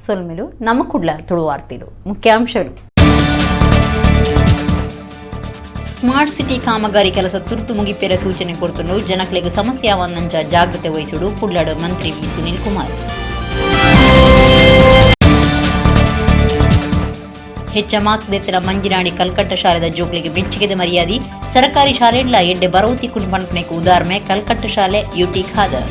ಸೊಲ್ಮೆಲು. ನಮ್ಮ ಕುಡ್ಲ ತುಳುವಾರ್ತಿಲು ಮುಖ್ಯಾಂಶಗಳು. ಸ್ಮಾರ್ಟ್ ಸಿಟಿ ಕಾಮಗಾರಿ ಕೆಲಸ ತುರ್ತು ಮುಗಿಪೆರೆ ಸೂಚನೆ ಕೊಡ್ತುಂಡು. ಜನಕ್ಲೆಗ್ ಸಮಸ್ಯೆ ಆವಂದಂಚ ಜಾಗೃತೆ ವಹಿಸುಡು, ಕುಡ್ಲಡ್ ಮಂತ್ರಿ ವಿ ಸುನೀಲ್ ಕುಮಾರ್. ಹೆಚ್ಚ ಮಾರ್ಕ್ಸ್ ದೆತ್ತಿನ ಮಂಜಿನಾಡಿ ಕಲ್ಕಟ್ಟ ಶಾಲೆದ ಜೋಕ್ಲಿಗೆ ಮೆಚ್ಚುಗೆದ ಮರ್ಯಾದೆ. ಸರಕಾರಿ ಶಾಲೆಡ್ಲ ಎಡ್ಡೆ ಬರವು ತಿಕ್ಕುಂಡು ಪನ್ಪುನೆಕ್ ಉದಾರ್ಮೆ ಕಲ್ಕಟ್ಟ ಶಾಲೆ, ಯುಟಿ ಖಾದರ್.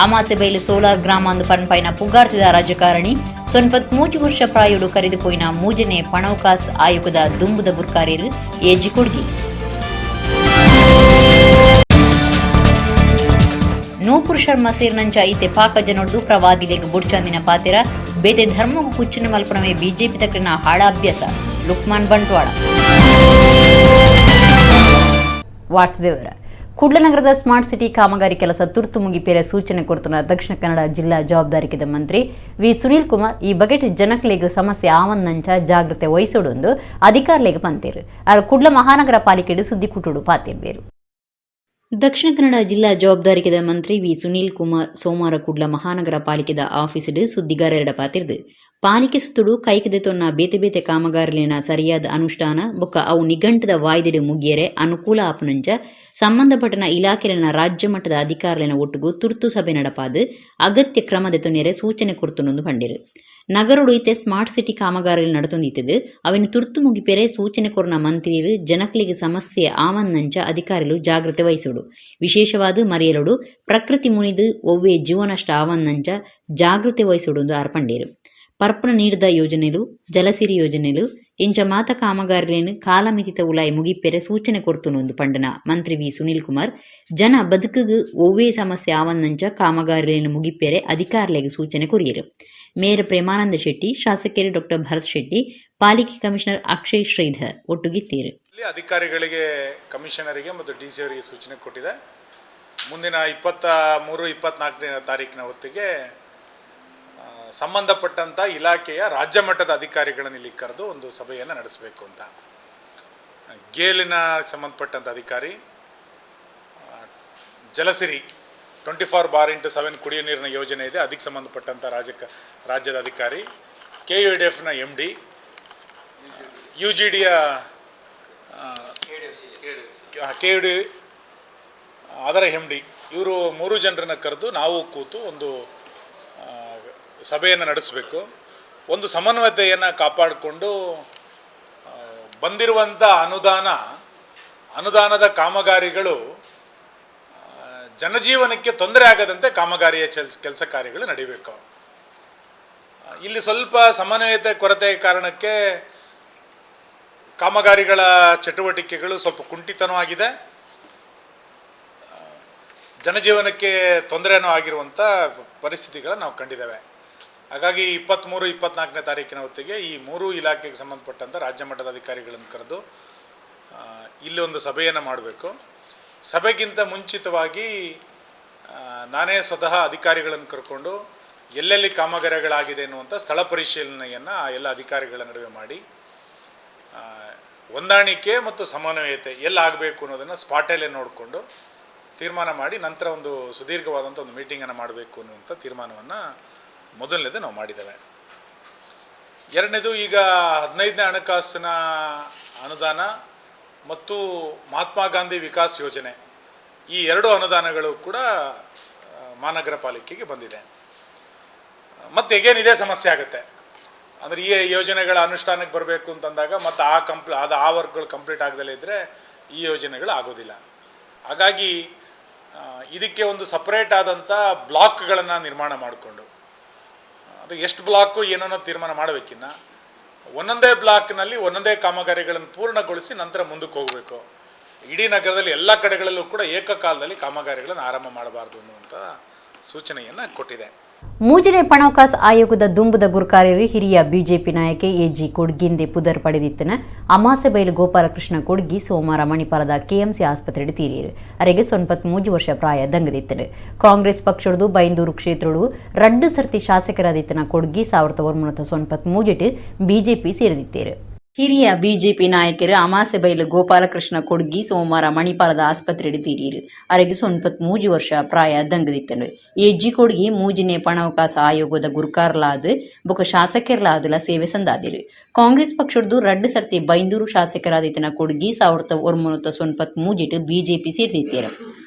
ಅಮಾಸೆಬೈಲು ಸೋಲಾರ್ ಗ್ರಾಮ ಅಂದ್ ಪನ್ಪೈನ ಪುಗಾರ್ತಿದ ರಾಜಕಾರಣಿ, 93 ವರ್ಷ ಪ್ರಾಯೋಡು ಕರಿದು ಪೋಯಿನ ಮೂಜನೆ ಪಣವುಕಾಸ್ ಆಯೋಗದ ದುಂಬುದ ಗುರ್ಕಾರ್ಯರು ಎಜಿ ಕೊಡ್ಗಿ. ನೂಪುರ್ ಶರ್ಮಾ ಸೇರಿನಂಚ ಇತ್ತೆ ಪಾಕ ಜನೊಡ್ದು ಪ್ರವಾದಿಲೆಗ್ ಬುಡ್ಚಂದಿನ ಪಾತೆರ, ಬೇತೆ ಧರ್ಮಗು ಕುಚ್ಚಿನ ಮಲ್ಪನವೇ ಬಿಜೆಪಿ ತಕ್ರಿನ ಹಾಳಾಭ್ಯಾಸ, ಲುಕ್ಮಾನ್ ಬಂಟ್ವಾಳ. ವಾರ್ತೆದೇವರ. ಕುಡ್ಲ ನಗರದ ಸ್ಮಾರ್ಟ್ ಸಿಟಿ ಕಾಮಗಾರಿ ಕೆಲಸ ತುರ್ತು ಮುಗಿಪೇರೆ ಸೂಚನೆ ಕೊರ್ತುನ ದಕ್ಷಿಣ ಕನ್ನಡ ಜಿಲ್ಲಾ ಜವಾಬ್ದಾರಿಕೆದ ಮಂತ್ರಿ ವಿ ಸುನೀಲ್ ಕುಮಾರ್, ಈ ಬಗೆಟ್ ಜನಕ್ಲೆಗ್ ಸಮಸ್ಯೆ ಆವಂದಂಚ ಜಾಗೃತೆ ವಹಿಸೋಡು ಅಧಿಕಾರಿಲೆಗ್ ಪಂತೇರು. ಆರ್ ಕುಡ್ಲ ಮಹಾನಗರ ಪಾಲಿಕೆಡ್ ಸುದ್ದಿ ಕುಟುಡು ಪಾತಿರ್ದೇರು. ದಕ್ಷಿಣ ಕನ್ನಡ ಜಿಲ್ಲಾ ಜವಾಬ್ದಾರಿಕೆದ ಮಂತ್ರಿ ವಿ ಸುನೀಲ್ ಕುಮಾರ್ ಸೋಮವಾರ ಕುಡ್ಲ ಮಹಾನಗರ ಪಾಲಿಕೆದ ಆಫೀಸ್ಡ್ ಸುದ್ದಿಗಾರರೆಡ ಪಾತಿರ್ದು, ಪಾಲಿಕೆ ಸುತ್ತುಡು ಕೈಕದೆತೊನ್ನ ಬೇತೆ ಬೇತೆ ಕಾಮಗಾರಿಲಿನ ಸರಿಯಾದ ಅನುಷ್ಠಾನ ಬೊಕ್ಕ ಅವು ನಿಘಂಟದ ವಾಯ್ದೆಡು ಮುಗಿಯರೆ ಅನುಕೂಲ ಆಪುನಂಚ ಸಂಬಂಧಪಟ್ಟನ ಇಲಾಖೆಲಿನ ರಾಜ್ಯ ಮಟ್ಟದ ಅಧಿಕಾರಿಲೆನ ಒಟ್ಟುಗು ತುರ್ತು ಸಭೆ ನಡಪಾದ್ ಅಗತ್ಯ ಕ್ರಮ ದೆತೊನೆರೆ ಸೂಚನೆ ಕೊರ್ತುಂಡು ಪಂಡಿರು. ನಗರೊಡು ಇತ್ತೆ ಸ್ಮಾರ್ಟ್ ಸಿಟಿ ಕಾಮಗಾರಿಲು ನಡತೊಂದಿತ್ತದು. ಅವೆನ್ ತುರ್ತು ಮುಗಿಪೆರೆ ಸೂಚನೆ ಕೊರ್ನ ಮಂತ್ರಿಯರು, ಜನಕ್ಲೆಗ್ ಸಮಸ್ಯೆ ಆವಂದಂಚ ಅಧಿಕಾರಿಲು ಜಾಗೃತೆ ವಹಿಸೋಡು, ವಿಶೇಷವಾದ ಮರಿಯಲೊಡು ಪ್ರಕೃತಿ ಮುನಿದು ಒವ್ವೆ ಜೀವನಷ್ಟ ಆವಂದಂಚ ಜಾಗೃತೆ ವಹಿಸೋಡು ಆರ್ ಪಂಡೇರು. ಪರ್ಪುನ ನೀರ್ದ ಯೋಜನೆಲು, ಜಲಸಿರಿ ಯೋಜನೆಲು ಇಂಚ ಮಾತ ಕಾಮಗಾರಿಲೆನ್ ಕಾಲಮಿತಿತ ಉಲಾಯಿ ಮುಗಿಪೆರೆ ಸೂಚನೆ ಕೊರ್ತುಂಡು ಪಂಡನ ಮಂತ್ರಿ ವಿ ಸುನೀಲ್ ಕುಮಾರ್, ಜನ ಬದುಕುಗ್ ಒವ್ವೇ ಸಮಸ್ಯೆ ಆವಂದಂಚ ಕಾಮಗಾರಿಲೆನ್ ಮುಗಿಪೆರೆ ಅಧಿಕಾರಿಲೆಗ್ ಸೂಚನೆ ಕೊರಿಯೆರು. ಮೇಯರ್ ಪ್ರೇಮಾನಂದ ಶೆಟ್ಟಿ, ಶಾಸಕರು ಡಾಕ್ಟರ್ ಭರತ್ ಶೆಟ್ಟಿ, ಪಾಲಿಕೆ ಕಮಿಷನರ್ ಅಕ್ಷಯ್ ಶ್ರೀಧರ್ ಒಟ್ಟುಗಿತ್ತೀರು. ಇಲ್ಲಿ ಅಧಿಕಾರಿಗಳಿಗೆ, ಕಮಿಷನರಿಗೆ ಮತ್ತು ಡಿ ಸಿ ಅವರಿಗೆ ಸೂಚನೆ ಕೊಟ್ಟಿದೆ. ಮುಂದಿನ 23, 24ನೇ ತಾರೀಕಿನ ಹೊತ್ತಿಗೆ ಸಂಬಂಧಪಟ್ಟಂಥ ಇಲಾಖೆಯ ರಾಜ್ಯ ಮಟ್ಟದ ಅಧಿಕಾರಿಗಳನ್ನು ಇಲ್ಲಿ ಕರೆದು ಒಂದು ಸಭೆಯನ್ನು ನಡೆಸಬೇಕು ಅಂತ. ಗೇಲಿನ ಸಂಬಂಧಪಟ್ಟಂಥ ಅಧಿಕಾರಿ, ಜಲಸಿರಿ 24/7 ಕುಡಿಯುವ ನೀರಿನ ಯೋಜನೆ ಇದೆ, ಅದಕ್ಕೆ ಸಂಬಂಧಪಟ್ಟಂಥ ರಾಜ್ಯದ ಅಧಿಕಾರಿ, ಕೆಯುಡಿಎಫ್ನ MD, ಯುಜಿಡಿಯ, ಕೆಯುಡಿ ಅದರ ಎಮ್ಡಿ, ಇವರು ಮೂರು ಜನರನ್ನ ಕರೆದು ನಾವು ಕೂತು ಒಂದು ಸಭೆಯನ್ನು ನಡೆಸಬೇಕು. ಒಂದು ಸಮನ್ವಯತೆಯನ್ನು ಕಾಪಾಡಿಕೊಂಡು ಬಂದಿರುವಂಥ ಅನುದಾನದ ಕಾಮಗಾರಿಗಳು ಜನಜೀವನಕ್ಕೆ ತೊಂದರೆ ಆಗದಂತೆ ಕಾಮಗಾರಿಯ ಕೆಲಸ ಕಾರ್ಯಗಳು ನಡಿಬೇಕು. ಇಲ್ಲಿ ಸ್ವಲ್ಪ ಸಮನ್ವಯತೆ ಕೊರತೆ ಕಾರಣಕ್ಕೆ ಕಾಮಗಾರಿಗಳ ಚಟುವಟಿಕೆಗಳು ಸ್ವಲ್ಪ ಕುಂಠಿತನೂ ಆಗಿದೆ, ಜನಜೀವನಕ್ಕೆ ತೊಂದರೆನೂ ಆಗಿರುವಂಥ ಪರಿಸ್ಥಿತಿಗಳನ್ನು ನಾವು ಕಂಡಿದ್ದೇವೆ. ಹಾಗಾಗಿ 23, 24ನೇ ತಾರೀಕಿನ ಹೊತ್ತಿಗೆ ಈ ಮೂರು ಇಲಾಖೆಗೆ ಸಂಬಂಧಪಟ್ಟಂಥ ರಾಜ್ಯ ಮಟ್ಟದ ಅಧಿಕಾರಿಗಳನ್ನು ಕರೆದು ಇಲ್ಲಿ ಒಂದು ಸಭೆಯನ್ನು ಮಾಡಬೇಕು. ಸಭೆಗಿಂತ ಮುಂಚಿತವಾಗಿ ನಾನೇ ಸ್ವತಃ ಅಧಿಕಾರಿಗಳನ್ನು ಕರ್ಕೊಂಡು ಎಲ್ಲೆಲ್ಲಿ ಕಾಮಗಾರಿಗಳಾಗಿದೆ ಎನ್ನುವಂಥ ಸ್ಥಳ ಪರಿಶೀಲನೆಯನ್ನು ಆ ಎಲ್ಲ ಅಧಿಕಾರಿಗಳ ನಡುವೆ ಮಾಡಿ, ಹೊಂದಾಣಿಕೆ ಮತ್ತು ಸಮನ್ವಯತೆ ಎಲ್ಲಾಗಬೇಕು ಅನ್ನೋದನ್ನು ಸ್ಪಾಟಲ್ಲೇ ನೋಡಿಕೊಂಡು ತೀರ್ಮಾನ ಮಾಡಿ, ನಂತರ ಒಂದು ಸುದೀರ್ಘವಾದಂಥ ಒಂದು ಮೀಟಿಂಗನ್ನು ಮಾಡಬೇಕು ಅನ್ನುವಂಥ ತೀರ್ಮಾನವನ್ನು ಮೊದಲನೇದು ನಾವು ಮಾಡಿದ್ದೇವೆ. ಎರಡನೇದು, ಈಗ 15ನೇ ಹಣಕಾಸಿನ ಅನುದಾನ ಮತ್ತು ಮಹಾತ್ಮ ಗಾಂಧಿ ವಿಕಾಸ್ ಯೋಜನೆ, ಈ ಎರಡು ಅನುದಾನಗಳು ಕೂಡ ಮಹಾನಗರ ಪಾಲಿಕೆಗೆ ಬಂದಿದೆ. ಮತ್ತು ಎಗೇನ್ ಇದೇ ಸಮಸ್ಯೆ ಆಗುತ್ತೆ. ಅಂದರೆ ಈ ಯೋಜನೆಗಳ ಅನುಷ್ಠಾನಕ್ಕೆ ಬರಬೇಕು ಅಂತಂದಾಗ ಮತ್ತು ಅದು ಆ ವರ್ಕ್ಗಳು ಕಂಪ್ಲೀಟ್ ಆಗದಲ್ಲೇ ಇದ್ದರೆ ಈ ಯೋಜನೆಗಳು ಆಗೋದಿಲ್ಲ. ಹಾಗಾಗಿ ಇದಕ್ಕೆ ಒಂದು ಸಪ್ರೇಟ್ ಆದಂಥ ಬ್ಲಾಕ್ಗಳನ್ನು ನಿರ್ಮಾಣ ಮಾಡಿಕೊಂಡು, ಅದು ಎಷ್ಟು ಬ್ಲಾಕು ಏನನ್ನೋ ತೀರ್ಮಾನ ಮಾಡಬೇಕಿನ್ನ. ಒಂದೊಂದೇ ಬ್ಲಾಕ್ನಲ್ಲಿ ಒಂದೊಂದೇ ಕಾಮಗಾರಿಗಳನ್ನು ಪೂರ್ಣಗೊಳಿಸಿ ನಂತರ ಮುಂದಕ್ಕೆ ಹೋಗಬೇಕು. ಇಡೀ ನಗರದಲ್ಲಿ ಎಲ್ಲ ಕಡೆಗಳಲ್ಲೂ ಕೂಡ ಏಕಕಾಲದಲ್ಲಿ ಕಾಮಗಾರಿಗಳನ್ನು ಆರಂಭ ಮಾಡಬಾರ್ದು ಅನ್ನುವಂಥ ಸೂಚನೆಯನ್ನು ಕೊಟ್ಟಿದೆ. ಮೂಜನೆ ಪಣಕಾಸ್ ಆಯೋಗದ ದುಂಬುದ ಗುರ್ಕಾರ್ಯರು, ಹಿರಿಯ ಬಿಜೆಪಿ ನಾಯಕೆ ಎಜಿ ಕೊಡ್ಗಿಂದೆ ಪುದರ್ ಪಡೆದಿತ್ತನ ಅಮಾಸೆಬೈಲು ಗೋಪಾಲಕೃಷ್ಣ ಕೊಡ್ಗಿ ಸೋಮವಾರ ಮಣಿಪಾಲದ ಕೆಎಂಸಿ ಆಸ್ಪತ್ರೆಗೆ ತೀರಿಯರು. ಅರೆಗೆ 93 ವರ್ಷ ಪ್ರಾಯ ದಂಗದಿತ್ತನು. ಕಾಂಗ್ರೆಸ್ ಪಕ್ಷದ ಬೈಂದೂರು ಕ್ಷೇತ್ರಡು ರಡ್ಡು ಸರ್ತಿ ಶಾಸಕರಾದಿತ್ತನ ಕೊಡ್ಗಿ 1993ಟ್ ಬಿಜೆಪಿ ಸೇರಿದಿತ್ತೇರು. ಹಿರಿಯ ಬಿಜೆಪಿ ನಾಯಕರು ಅಮಾಸೆಬೈಲು ಗೋಪಾಲಕೃಷ್ಣ ಕೊಡ್ಗಿ ಸೋಮವಾರ ಮಣಿಪಾಲದ ಆಸ್ಪತ್ರೆಗೆ ತೀರಿರು. ಅರೆಗೆ 93 ವರ್ಷ ಪ್ರಾಯ ದಂಗದಿತ್ತನು. ಎಜ್ಜಿ ಕೊಡ್ಗಿ ಮೂಜಿನೇ ಪಣವಕಾಶ ಆಯೋಗದ ಗುರುಕಾರ್ಲಾದ್ ಬೊಕ ಶಾಸಕರ್ಲಾದಲ ಸೇವೆ ಸಂದಾದಿರು. ಕಾಂಗ್ರೆಸ್ ಪಕ್ಷದ್ದು 2 ಸರ್ತಿ ಬೈಂದೂರು ಶಾಸಕರಾದಿತ್ತನ ಕೊಡ್ಗಿ 1993 ಬಿಜೆಪಿ ಸೇರಿದಿತ್ತೇರು.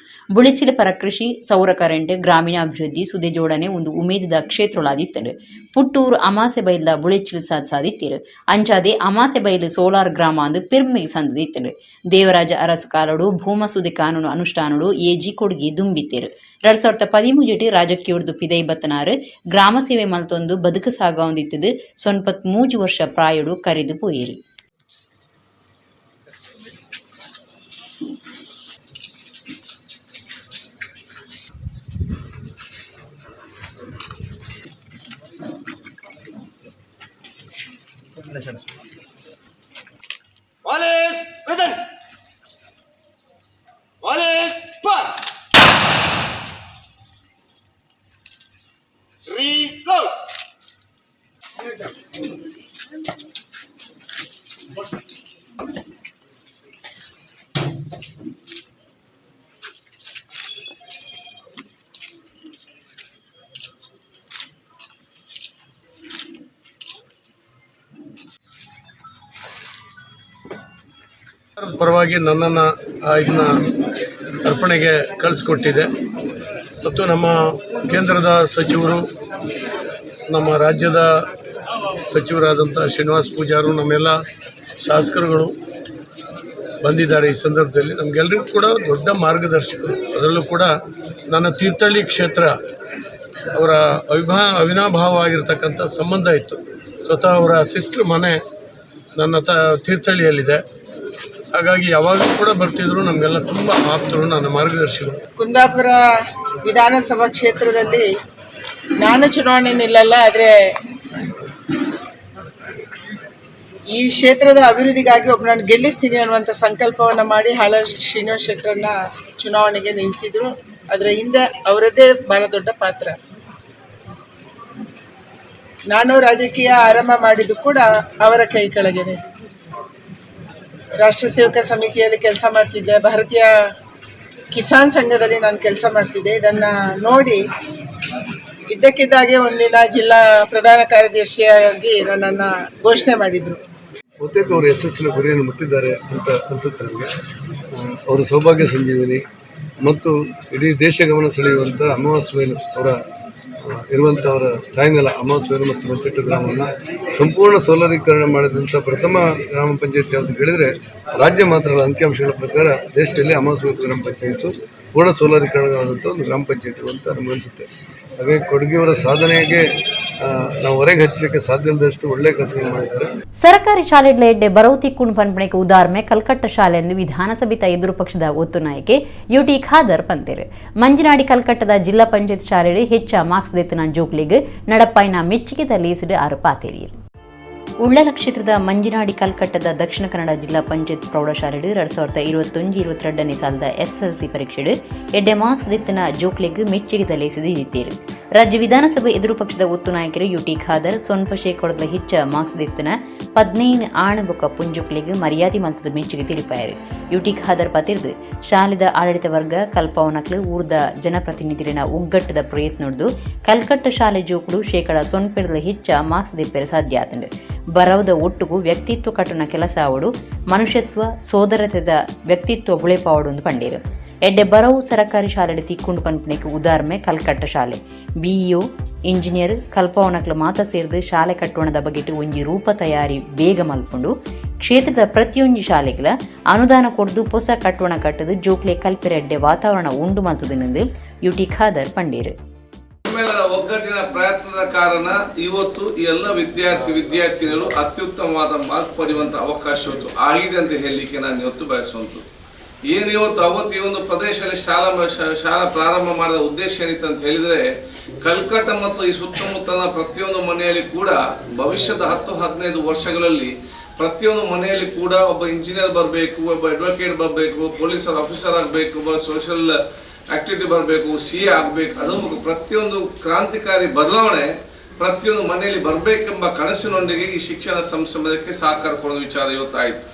ಬುಳಿಚಿಲ ಪರ ಕೃಷಿ, ಸೌರ ಕರೆಂಟ್, ಗ್ರಾಮೀಣಾಭಿವೃದ್ಧಿ, ಸುದೆ ಜೋಡಣೆ ಒಂದು ಉಮೇದಿದ ಕ್ಷೇತ್ರಗಳಾದಿತ್ತನು. ಪುಟ್ಟೂರು ಅಮಾಸೆ ಬೈಲ ಬುಳಿಚಿಲ್ ಸಾಧಿಸಿತ್ತಿರು. ಅಂಚಾದೆ ಅಮಾಸೆ ಬೈಲು ಸೋಲಾರ್ ಗ್ರಾಮ ಅಂದು ಪೆರ್ಮೆಗೆ ಸಂದದಿತ್ತನು. ದೇವರಾಜ ಅರಸು ಕಾಲಡು ಭೂಮಸುದೆ ಕಾನೂನು ಅನುಷ್ಠಾನಡು ಎಜಿ ಕೊಡ್ಗಿ ದುಂಬಿತ್ತೇರು. 2013 ರಾಜಕೀಯದ್ದು ಪಿದೈ ಬತ್ತನಾರು ಗ್ರಾಮ ಸೇವೆ ಮಲ್ತೊಂದು ಬದುಕು ಸಾಗವಂದಿತ್ತದು. 93 ವರ್ಷ ಪ್ರಾಯಡು ಕರೆದು ಪೋಯಿರು. All is present. All is fire. Reload. ಪರವಾಗಿ ನನ್ನನ್ನು ಇದನ್ನ ಅರ್ಪಣೆಗೆ ಕಳಿಸ್ಕೊಟ್ಟಿದೆ ಮತ್ತು ನಮ್ಮ ಕೇಂದ್ರದ ಸಚಿವರು, ನಮ್ಮ ರಾಜ್ಯದ ಸಚಿವರಾದಂಥ ಶ್ರೀನಿವಾಸ್ ಪೂಜಾರು, ನಮ್ಮೆಲ್ಲ ಶಾಸಕರುಗಳು ಬಂದಿದ್ದಾರೆ. ಈ ಸಂದರ್ಭದಲ್ಲಿ ನಮಗೆಲ್ಲರಿಗೂ ಕೂಡ ದೊಡ್ಡ ಮಾರ್ಗದರ್ಶಕರು. ಅದರಲ್ಲೂ ಕೂಡ ನನ್ನ ತೀರ್ಥಹಳ್ಳಿ ಕ್ಷೇತ್ರ ಅವರ ಅವಿನಾಭಾವವಾಗಿರ್ತಕ್ಕಂಥ ಸಂಬಂಧ ಇತ್ತು. ಸ್ವತಃ ಅವರ ಸಿಸ್ಟ್ರ್ ಮನೆ ನನ್ನ ತೀರ್ಥಹಳ್ಳಿಯಲ್ಲಿದೆ. ಹಾಗಾಗಿ ಯಾವಾಗಲೂ ಕೂಡ ಬರ್ತಿದ್ರು. ನಮಗೆಲ್ಲ ತುಂಬ ಆಪ್ತರು, ನನ್ನ ಮಾರ್ಗದರ್ಶಿಗಳು. ಕುಂದಾಪುರ ವಿಧಾನಸಭಾ ಕ್ಷೇತ್ರದಲ್ಲಿ ನಾನು ಚುನಾವಣೆ ನಿಲ್ಲಲ್ಲ, ಆದರೆ ಈ ಕ್ಷೇತ್ರದ ಅಭಿವೃದ್ಧಿಗಾಗಿ ಒಬ್ಬನನ್ನು ಗೆಲ್ಲಿಸ್ತೀನಿ ಅನ್ನುವಂಥ ಸಂಕಲ್ಪವನ್ನು ಮಾಡಿ ಹಾಲ ಶ್ರೀನಿವಾಸ ಶೆಟ್ಟರನ್ನ ಚುನಾವಣೆಗೆ ನಿಲ್ಲಿಸಿದರು. ಅದರ ಹಿಂದೆ ಅವರದ್ದೇ ಬಹಳ ದೊಡ್ಡ ಪಾತ್ರ. ನಾನು ರಾಜಕೀಯ ಆರಂಭ ಮಾಡಿದ್ದು ಕೂಡ ಅವರ ಕೈ ಕೆಳಗೇನೆ. ರಾಷ್ಟ್ರ ಸೇವಕ ಸಮಿತಿಯಲ್ಲಿ ಕೆಲಸ ಮಾಡ್ತಿದ್ದೆ, ಭಾರತೀಯ ಕಿಸಾನ್ ಸಂಘದಲ್ಲಿ ನಾನು ಕೆಲಸ ಮಾಡ್ತಿದ್ದೆ. ಇದನ್ನು ನೋಡಿ ಇದ್ದಕ್ಕಿದ್ದಾಗೆ ಒಂದಿನ ಜಿಲ್ಲಾ ಪ್ರಧಾನ ಕಾರ್ಯದರ್ಶಿಯಾಗಿ ನನ್ನನ್ನು ಘೋಷಣೆ ಮಾಡಿದರು. ಬಹುತೇಕ ಅವರು ಯಶಸ್ಸಿನ ಗುರಿಯನ್ನು ಮುಟ್ಟಿದ್ದಾರೆ ಅಂತ ಅನಿಸುತ್ತೆ ನನಗೆ. ಅವರು ಸೌಭಾಗ್ಯ ಸಂಜೀವಿನಿ ಮತ್ತು ಇಡೀ ದೇಶ ಗಮನ ಸೆಳೆಯುವಂಥ ಅಮಾವಾಸ್ಯೆ ಅವರ ಇರುವಂಥವರ ತಾಯಿನೆಲ ಅಮಾವಾಸ್ಯೆ ಮತ್ತು ಮಂಚೆಟ್ಟು ಗ್ರಾಮವನ್ನು ಸಂಪೂರ್ಣ ಸೋಲಾರೀಕರಣ ಮಾಡಿದಂಥ ಪ್ರಥಮ ಗ್ರಾಮ ಪಂಚಾಯತ್ ಯಾವುದು ಕೇಳಿದರೆ ರಾಜ್ಯ ಮಾತ್ರ ಅಲ್ಲ, ಅಂಕಿಅಂಶಗಳ ಪ್ರಕಾರ ದೇಶದಲ್ಲಿ ಅಮಾವಾಸ್ಯೆ ಗ್ರಾಮ ಪಂಚಾಯತು ಪೂರ್ಣ ಸೋಲಾರೀಕರಣವಾದಂಥ ಒಂದು ಗ್ರಾಮ ಪಂಚಾಯತ್ ಅಂತ ನಮ್ಗೆ ಅನಿಸುತ್ತೆ. ಹಾಗಾಗಿ ಕೊಡಗಿಯವರ ಸಾಧನೆಗೆ ನಾವು ಹೊರಗೆ ಹಚ್ಚಲಿಕ್ಕೆ ಸಾಧ್ಯ ಇಲ್ಲದಷ್ಟು ಒಳ್ಳೆಯ ಕೆಲಸಗಳು ಮಾಡಿದ್ದಾರೆ. ಸರ್ಕಾರಿ ಶಾಲೆಗಳ ಎಡ್ಡೆ ಬರವತಿ ಕುಣ್ ಪನ್ಪಣೆಗೆ ಉದಾಹರಣೆ ಕಲ್ಕಟ್ಟ ಶಾಲೆ ಎಂದು ವಿಧಾನಸಭೆತ ಎದುರು ಪಕ್ಷದ ಒತ್ತು ನಾಯಕೆ ಯುಟಿ ಖಾದರ್ ಪಂತೇರು. ಮಂಜನಾಡಿ ಕಲ್ಕಟ್ಟದ ಜಿಲ್ಲಾ ಪಂಚಾಯತ್ ಶಾಲೆಯಲ್ಲಿ ಹೆಚ್ಚ ಮಾರ್ಕ್ಸ್ ದೆತ್ತನ ಜೋಕ್ಲಿಗ್ ನಡಪಾಯಿನ ಮೆಚ್ಚುಗೆದ ಲೇಸಿಡು ಆರು ಪಾತೇರಿಯರು. ಉಳ್ಳಾಲ ಕ್ಷೇತ್ರದ ಮಂಜಿನಾಡಿ ಕಲ್ಕಟ್ಟದ ದಕ್ಷಿಣ ಕನ್ನಡ ಜಿಲ್ಲಾ ಪಂಚಾಯತ್ ಪ್ರೌಢಶಾಲೆಡು 2021-22 ಸಾಲದ ಎಸ್ಎಲ್ಸಿ ಪರೀಕ್ಷೆಡು ಎಡ್ಡೆ ಮಾರ್ಕ್ಸ್ ದಿತ್ತನ ಜೋಕ್ಲಿಗ್ ಮೆಚ್ಚುಗೆದ ಲೇಸಿದು ಇತ್ತೇರು. ರಾಜ್ಯ ವಿಧಾನಸಭೆ ಎದುರು ಪಕ್ಷದ ಒತ್ತು ನಾಯಕರು ಯುಟಿ ಖಾದರ್ 0% ಹೆಚ್ಚ ಮಾರ್ಕ್ಸ್ ದಿತ್ತನ 15 ಆಣ ಬೊಕ್ಕ ಪುಂಜುಕ್ಲಿಗ್ ಮರ್ಯಾದೆ ಮಲ್ತದ ಮೆಚ್ಚುಗೆ ತಿಳಿಪಾಯರು. ಯುಟಿ ಖಾದರ್ ಪತಿರ್ದು ಶಾಲೆದ ಆಡಳಿತ ವರ್ಗ ಕಲ್ಪವನಕ್ಲು ಊರ್ದ ಜನಪ್ರತಿನಿಧಿನ ಒಗ್ಗಟ್ಟದ ಪ್ರಯತ್ನೊಡ್ದು ಕಲ್ಕಟ್ಟ ಶಾಲೆ ಜೋಕುಲು 0% ಹೆಚ್ಚ ಮಾರ್ಕ್ಸ್ ದಿಪ್ಪೆರೆ ಸಾಧ್ಯ ಆತಂಡು. ಬರವದ ಒಟ್ಟುಗು ವ್ಯಕ್ತಿತ್ವ ಕಟ್ಟುನ ಕೆಲಸ ಅವಡು ಮನುಷ್ಯತ್ವ ಸೋದರತೆದ ವ್ಯಕ್ತಿತ್ವ ಬುಳೆಪಾವಡು ಒಂದು ಪಂಡೇರು. ಎಡ್ಡೆ ಬರವು ಸರಕಾರಿ ಶಾಲೆಡೆ ತಿಕ್ಕೊಂಡು ಪನ್ಪಣೆಗೆ ಉದಾಹರಣೆ ಕಲ್ಕಟ್ಟ ಶಾಲೆ. ಬಿಇಒ ಇಂಜಿನಿಯರ್ ಕಲ್ಪವನಕ್ಲು ಮಾತ ಸೇರಿದು ಶಾಲೆ ಕಟ್ಟೋಣದ ಬಗೆಟ್ ಒಂಜಿ ರೂಪ ತಯಾರಿ ಬೇಗ ಮಲ್ಪುಂಡು. ಕ್ಷೇತ್ರದ ಪ್ರತಿಯೊಂಜಿ ಶಾಲೆಗಳ ಅನುದಾನ ಕೊಡ್ದು ಹೊಸ ಕಟ್ಟೋಣ ಕಟ್ಟದು ಜೋಕ್ಲೆ ಕಲ್ಪೆರೆಡ್ಡೆ ವಾತಾವರಣ ಉಂಡು ಮಲ್ತದನೆಂದು ಯುಟಿ ಖಾದರ್ ಪಂಡೇರು. ಒಗ್ಗಟ್ಟಿನ ಪ್ರಯತ್ನದ ಕಾರಣ ಇವತ್ತು ಎಲ್ಲ ವಿದ್ಯಾರ್ಥಿನಿಯರು ಅತ್ಯುತ್ತಮವಾದ ಮಾರ್ಕ್ ಪಡೆಯುವಂಥ ಅವಕಾಶ ಇವತ್ತು ಆಗಿದೆ ಅಂತ ಹೇಳಲಿಕ್ಕೆ ನಾನು ಇವತ್ತು ಬಯಸುವಂಥದ್ದು. ಏನು ಇವತ್ತು ಅವತ್ತು ಈ ಒಂದು ಪ್ರದೇಶದಲ್ಲಿ ಶಾಲಾ ಪ್ರಾರಂಭ ಮಾಡಿದ ಉದ್ದೇಶ ಏನಿತ್ತು ಅಂತ ಹೇಳಿದರೆ, ಕಲ್ಕಟ್ಟ ಮತ್ತು ಈ ಸುತ್ತಮುತ್ತಲಿನ ಪ್ರತಿಯೊಂದು ಮನೆಯಲ್ಲಿ ಕೂಡ ಭವಿಷ್ಯದ 10-15 ವರ್ಷಗಳಲ್ಲಿ ಪ್ರತಿಯೊಂದು ಮನೆಯಲ್ಲಿ ಕೂಡ ಒಬ್ಬ ಇಂಜಿನಿಯರ್ ಬರಬೇಕು, ಒಬ್ಬ ಅಡ್ವೊಕೇಟ್ ಬರಬೇಕು, ಪೊಲೀಸರ್ ಆಫೀಸರ್ ಆಗಬೇಕು, ಒಬ್ಬ ಸೋಷಿಯಲ್ ಆಕ್ಟಿವಿಟಿ ಬರಬೇಕು, ಸಿ ಎ ಆಗಬೇಕು. ಅದರ ಮೂಲಕ ಪ್ರತಿಯೊಂದು ಕ್ರಾಂತಿಕಾರಿ ಬದಲಾವಣೆ ಪ್ರತಿಯೊಂದು ಮನೆಯಲ್ಲಿ ಬರಬೇಕೆಂಬ ಕನಸಿನೊಂದಿಗೆ ಈ ಶಿಕ್ಷಣ ಸಂಸ್ಥೆಗೆ ಸಹಕಾರ ಕೊಡೋ ವಿಚಾರ ಇವತ್ತಾಯಿತು.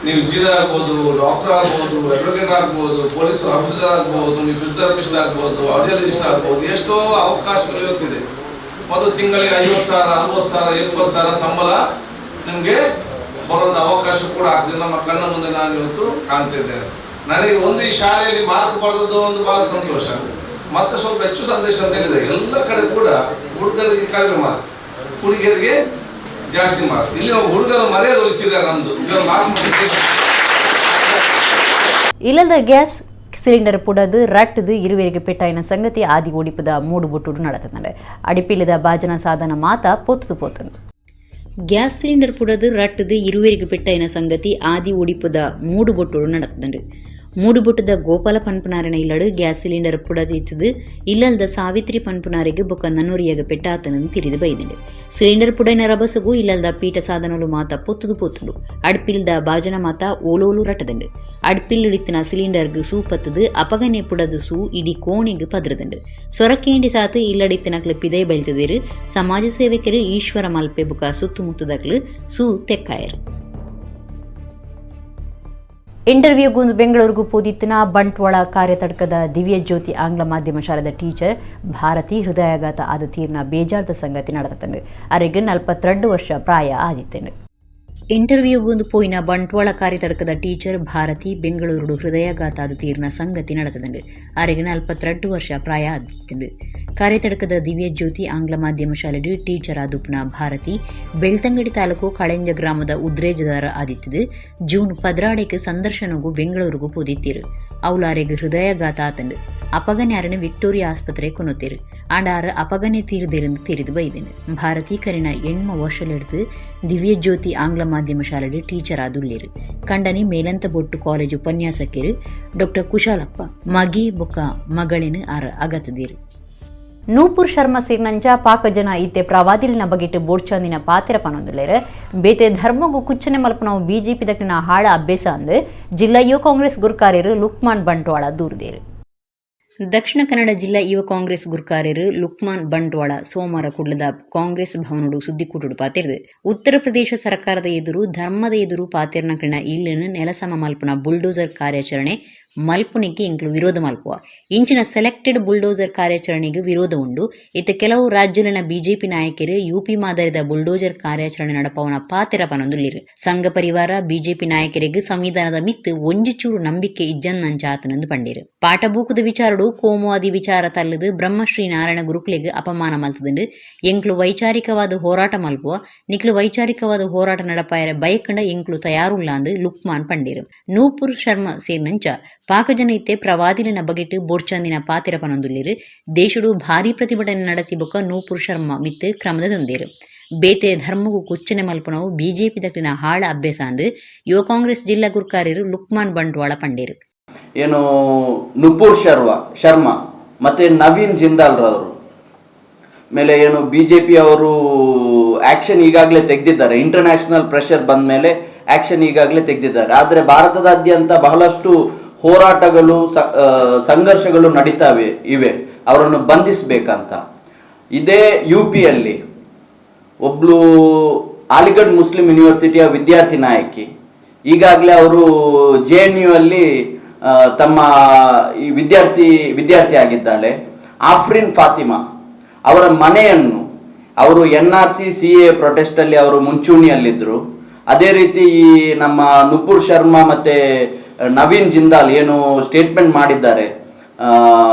ನೀವು ಇಂಜಿನಿಯರ್ ಆಗ್ಬೋದು, ಡಾಕ್ಟರ್ ಆಗ್ಬೋದು, ಅಡ್ವೊಕೇಟ್ ಆಗ್ಬೋದು, ಪೊಲೀಸ್ ಆಫೀಸರ್ ಆಗ್ಬೋದು, ನೀವು ಫಿಸಿಯೋಥೆರಪಿಸ್ಟ್ ಆಗ್ಬೋದು, ಆಡಿಯಾಲಜಿಸ್ಟ್ ಆಗ್ಬೋದು, ಎಷ್ಟೋ ಅವಕಾಶಗಳು ಇವತ್ತಿದೆ. ಒಂದು ತಿಂಗಳಿಗೆ 50,000, 60,000, 70,000 ಸಂಬಳ ನಿಮಗೆ ಬರೋದು ಅವಕಾಶ ಕೂಡ ಆಗ್ತದೆ. ನಮ್ಮ ಕಣ್ಣ ಮುಂದೆ ನಾನು ಇವತ್ತು ಕಾಣ್ತಿದ್ದೇನೆ. ನನಗೆ ಒಂದು ಈ ಶಾಲೆಯಲ್ಲಿ ಮಾರ್ಕ್ ಪಡೆದದ್ದು ಒಂದು ಭಾಳ ಸಂತೋಷ, ಮತ್ತೆ ಸ್ವಲ್ಪ ಹೆಚ್ಚು ಸಂದೇಶ ಅಂತ ಹೇಳಿದೆ. ಎಲ್ಲ ಕಡೆ ಕೂಡ ಹುಡುಗರಿಗೆ ಕಡಿಮೆ ಮಾರ್ಕ್, ಹುಡುಗಿಯರಿಗೆ ಜಾಸ್ತಿ ಮಾರ್ಕ್. ಇಲ್ಲಿ ನಾವು ಹುಡುಗರ ಮರ್ಯಾದೆ ಉಳಿಸಿದ್ದಾರೆ ನಮ್ದು. ಇಲ್ಲದ ಗ್ಯಾಸ್ ಸಿಲಿಂಡರ್ ಪುಡದು ರಟ್ಟದು ಇರುವೆರಿಗೆ ಪೆಟ್ಟಾಯಿನ ಸಂಗತಿ ಆದಿ ಓಡಿಪದ ಮೂಡುಬುಟ್ಟುಡು ನಡೆತಂದೆ. ಅಡಿಪಿಲ್ಲದ ಬಾಜನ ಸಾಧನ ಮಾತ ಪೊತ್ತುದು ಪೋತನು. ಗ್ಯಾಸ್ ಸಿಲಿಂಡರ್ ಪುಡದು ರಟ್ಟದು ಇರುವೆರಿಗೆ ಪೆಟ್ಟಾಯಿನ ಸಂಗತಿ ಆದಿ ಓಡಿಪದ ಮೂಡುಬೊಟ್ಟುಡು ನಡೆತಂದೆ. ಮೂಡುಬೊಟ್ಟದ ಗೋಪಾಲ ಪನ್ಪುನಾರನ ಇಲ್ಲಡು ಗ್ಯಾಸ್ ಸಿಲಿಂಡರ್ ಪುಡದಿತ್ತದು ಇಲ್ಲಲ್ದ ಸಾವಿತ್ರಿ ಪನ್ಪುನಾರಿಗೆ ಬೊಕ್ಕ ನನ್ನೂರಿಯಾಗ ಪೆಟ್ಟಾತನನ್ನು ತಿರಿದು ಬೈದಿಂಡು. ಸಿಲಿಂಡರ್ ಪುಡೈನ ರಬಸಗು ಇಲ್ಲಲ್ದ ಪೀಠ ಸಾಧನಲು ಮಾತ ಪೊತ್ತುದು ಪೊತ್ತುಂಡು. ಅಡ್ಪಿಲ್ದ ಬಾಜನ ಮಾತ ಓಲೋಲು ರಟ್ಟದಂಡು. ಅಡ್ಪಿಲ್ಲಿಡಿತ್ತಿನ ಸಿಲಿಂಡರ್ಗ್ ಸೂ ಪತ್ತದು ಅಪಗನೆ ಪುಡದು ಸೂ ಇಡೀ ಕೋಣಿಗ್ ಪದ್ರದಂಡು. ಸೊರಕೇಂಡಿ ಸಾತು ಇಲ್ಲಡಿತ್ತಿನಕ್ಲು ಪಿದೈ ಬೈಲ್ತದಿರು. ಸಮಾಜ ಸೇವಕರು ಈಶ್ವರ ಮಲ್ಪೆ ಬುಕ ಸುತ್ತಮುತ್ತದಕ್ಲು ಸೂ ತೆಕ್ಕಾಯರು. ಇಂಟರ್ವ್ಯೂಗೊಂದು ಬೆಂಗಳೂರಿಗೂ ಪೋದಿತ್ತಿನ ಬಂಟ್ವಾಳ ಕಾರ್ಯತಡ್ಕದ ದಿವ್ಯ ಜ್ಯೋತಿ ಆಂಗ್ಲ ಮಾಧ್ಯಮ ಶಾಲೆದ ಟೀಚರ್ ಭಾರತಿ ಹೃದಯಾಘಾತ ಆದ ತೀರ್ನ ಬೇಜಾರ್ದ ಸಂಗತಿ ನಡೆತಂಡು. ಅರೆಗೆ 42 ವರ್ಷ ಪ್ರಾಯ ಆದಿತ್ತನು. ಇಂಟರ್ವ್ಯೂಗೊಂದು ಪೋಯಿನ ಬಂಟ್ವಾಳ ಕಾರ್ಯತಡ್ಕದ ಟೀಚರ್ ಭಾರತಿ ಬೆಂಗಳೂರು ಹೃದಯಾಘಾತ ಆದ ತೀರ್ನ ಸಂಗತಿ ನಡೆತದಂಡು. ಅರೆಗೆ 42 ವರ್ಷ ಪ್ರಾಯ ಆದಿತ್ತನು. ಕಾರ್ಯತಡ್ಕದ ದಿವ್ಯ ಜ್ಯೋತಿ ಆಂಗ್ಲ ಮಾಧ್ಯಮ ಶಾಲೆಡು ಟೀಚರ್ ಆದುಪ್ನ ಭಾರತಿ ಬೆಳ್ತಂಗಡಿ ತಾಲೂಕು ಕಳೆಂಜ ಗ್ರಾಮದ ಉದ್ರೇಜದಾರ ಆದಿತ್ತದು. ಜೂನ್ 14 ಸಂದರ್ಶನಗೂ ಬೆಂಗಳೂರಿಗೂ ಪೋದಿತ್ತೀರು. ಅವಲಾರೆಗೆ ಹೃದಯಾಘಾತ ಆತಂಡು. ಅಪಗನೆ ಅರನು ವಿಕ್ಟೋರಿಯಾ ಆಸ್ಪತ್ರೆ ಕೊನೊತ್ತೀರು. ಆಂಡಾರ ಅಪಗನೆ ತೀರಿದಿರಂದು ತಿರಿದು ಬೈದೇನೆ. ಭಾರತಿ ಕರಿನ ಎಣ್ಮ ವರ್ಷಲೆಡ್ದು ದಿವ್ಯಜ್ಯೋತಿ ಆಂಗ್ಲ ಮಾಧ್ಯಮ ಶಾಲೆಡು ಟೀಚರ್ ಆದುಳ್ಳೇರು. ಕಂಡನಿ ಮೇಲಂತ ಬೊಟ್ಟು ಕಾಲೇಜು ಉಪನ್ಯಾಸಕಿರು ಡಾಕ್ಟರ್ ಕುಶಾಲಪ್ಪ ಮಗಿ ಬೊಕ್ಕ ಮಗಳಿನ ಆರ ಅಗತದಿರು. ನೂಪುರ್ ಶರ್ಮಾ ಸೇರಿನಂಚ ಪಾಕ ಜನ ಇತ್ತೆ ಪ್ರವಾದಿಲಿನ ಬಗೆಟ್ ಬೋಡ್ಚಾಂದಿನ ಪಾತಿರ ಪನೊಂದುಲ್ಲೇರು. ಬೇತೆ ಧರ್ಮಗು ಕುಚ್ಚನೆ ಮಲ್ಪನವು ಬಿಜೆಪಿ ದಕ್ಕಿನ ಹಾಳ ಅಭ್ಯಾಸ ಅಂದು ಜಿಲ್ಲಾ ಯುವ ಕಾಂಗ್ರೆಸ್ ಗುರುಕಾರ್ಯರು ಲುಕ್ಮಾನ್ ಬಂಟ್ವಾಳ ದೂರದೇರು. ದಕ್ಷಿಣ ಕನ್ನಡ ಜಿಲ್ಲಾ ಯುವ ಕಾಂಗ್ರೆಸ್ ಗುರುಕಾರ್ಯರು ಲುಕ್ಮಾನ್ ಬಂಟ್ವಾಳ ಸೋಮವಾರ ಕುಡ್ಲದ ಕಾಂಗ್ರೆಸ್ ಭವನಡು ಸುದ್ದಿಕೂಟುಡು ಪಾತಿರ್ದು. ಉತ್ತರ ಪ್ರದೇಶ ಸರ್ಕಾರದ ಎದುರು ಧರ್ಮದ ಎದುರು ಪಾತಿರ್ನ ಕಣ ಇಲ್ಲನ್ನು ನೆಲಸಮ ಮಲ್ಪನ ಬುಲ್ಡೋಸರ್ ಕಾರ್ಯಾಚರಣೆ ಮಲ್ಪುನಿಗೆ ಇಂಕ್ಲು ವಿರೋಧ ಮಲ್ಪುವ ಇಂಚಿನ ಸೆಲೆಕ್ಟೆಡ್ ಬುಲ್ಡೋಸರ್ ಕಾರ್ಯಾಚರಣೆಗೆ ವಿರೋಧ ಉಂಡು. ಇತ್ತ ಕೆಲವು ರಾಜ್ಯಲಿನ ಬಿಜೆಪಿ ನಾಯಕರು ಯುಪಿ ಮಾದರಿದ ಬುಲ್ಡೋಜರ್ ಕಾರ್ಯಾಚರಣೆ ನಡಪವನ ಪಾತಿರ ಪನೊಂದುಲ್ಲಿರು. ಸಂಘ ಪರಿವಾರ ಬಿಜೆಪಿ ನಾಯಕರಿಗೆ ಸಂವಿಧಾನದ ಮಿತ್ತು ಒಂಜಿಚೂರು ನಂಬಿಕೆ ಇಜ್ಜನ್ನಂಚಾತನಂದು ಪಂಡಿರು. ಪಾಠಬೂಕದ ವಿಚಾರಡು ಕೋಮುವಾದಿ ವಿಚಾರ ತಲ್ಲದು ಬ್ರಹ್ಮಶ್ರೀ ನಾರಾಯಣ ಗುರುಕ್ಲೆಗ್ ಅಪಮಾನ ಮಲ್ತದಂಡು. ಎಂಕ್ಲು ವೈಚಾರಿಕವಾದ ಹೋರಾಟ ಮಲ್ಪುವ ನಿಕ್ಲು ವೈಚಾರಿಕವಾದ ಹೋರಾಟ ನಡಪಾಯರ ಬಯಕಂಡ ಎಂಕ್ಲು ತಯಾರುಲ್ಲಾಂದು ಲುಕ್ಮಾನ್ ಪಂಡಿರು. ನೂಪುರ್ ಶರ್ಮಾ ಸೇರಿನಂಚ ಪಾಕಜನ ಇತ್ತೆ ಪ್ರವಾದಿಲಿನ ಬಗೆಟ್ ಬೋಡ್ಚಾಂದಿನ ಪಾತಿರ ಪನೊಂದುಲ್ಲಿರು. ದೇಶಡು ಭಾರೀ ಪ್ರತಿಭಟನೆ നടത്തി ಬೊಕ್ಕ ನೂಪುರ್ ಶರ್ಮಾ ಮಿತ್ತು ಕ್ರಮದ ತಂದೇರು. ಬೇತೆ ಧರ್ಮಗೂ ಕುಚ್ಚನೆ ಮಲ್ಪನವು ಬಿಜೆಪಿ ದಕ್ಕಿನ ಹಾಳ ಅಭ್ಯಾಸ ಅಂದು ಯುವ ಕಾಂಗ್ರೆಸ್ ಜಿಲ್ಲಾ ಗುರ್ಕಾರ್ಯರು ಲುಕ್ಮಾನ್ ಬಂಟ್ವಾಳ ಪಂಡೇರು. ಏನು ನುಪುರ್ ಶರ್ಮಾ ಮತ್ತು ನವೀನ್ ಜಿಂದಾಲ್ರವರು ಮೇಲೆ ಏನು B J P ಅವರು ಆ್ಯಕ್ಷನ್ ಈಗಾಗಲೇ ತೆಗೆದಿದ್ದಾರೆ. ಇಂಟರ್ನ್ಯಾಷನಲ್ ಪ್ರೆಷರ್ ಬಂದ ಮೇಲೆ ಆ್ಯಕ್ಷನ್ ಈಗಾಗಲೇ ತೆಗೆದಿದ್ದಾರೆ. ಆದರೆ ಭಾರತದಾದ್ಯಂತ ಬಹಳಷ್ಟು ಹೋರಾಟಗಳು ಸಂಘರ್ಷಗಳು ನಡೀತಾವೆ ಇವೆ ಅವರನ್ನು ಬಂಧಿಸಬೇಕಂತ. ಇದೇ you ಪಿಯಲ್ಲಿ ಒಬ್ಳು ಅಲಿಗಢ್ ಮುಸ್ಲಿಂ ಯೂನಿವರ್ಸಿಟಿಯ ವಿದ್ಯಾರ್ಥಿ ನಾಯಕಿ, ಈಗಾಗಲೇ ಅವರು J N U ಅಲ್ಲಿ ತಮ್ಮ ಈ ವಿದ್ಯಾರ್ಥಿ ಆಗಿದ್ದಾಳೆ. ಆಫ್ರಿನ್ ಫಾತಿಮಾ ಅವರ ಮನೆಯನ್ನು ಅವರು N R C C A ಪ್ರೊಟೆಸ್ಟಲ್ಲಿ ಅವರು ಮುಂಚೂಣಿಯಲ್ಲಿದ್ದರು. ಅದೇ ರೀತಿ ಈ ನಮ್ಮ ನುಪುರ್ ಶರ್ಮಾ ಮತ್ತು ನವೀನ್ ಜಿಂದಾಲ್ ಏನು ಸ್ಟೇಟ್ಮೆಂಟ್ ಮಾಡಿದ್ದಾರೆ,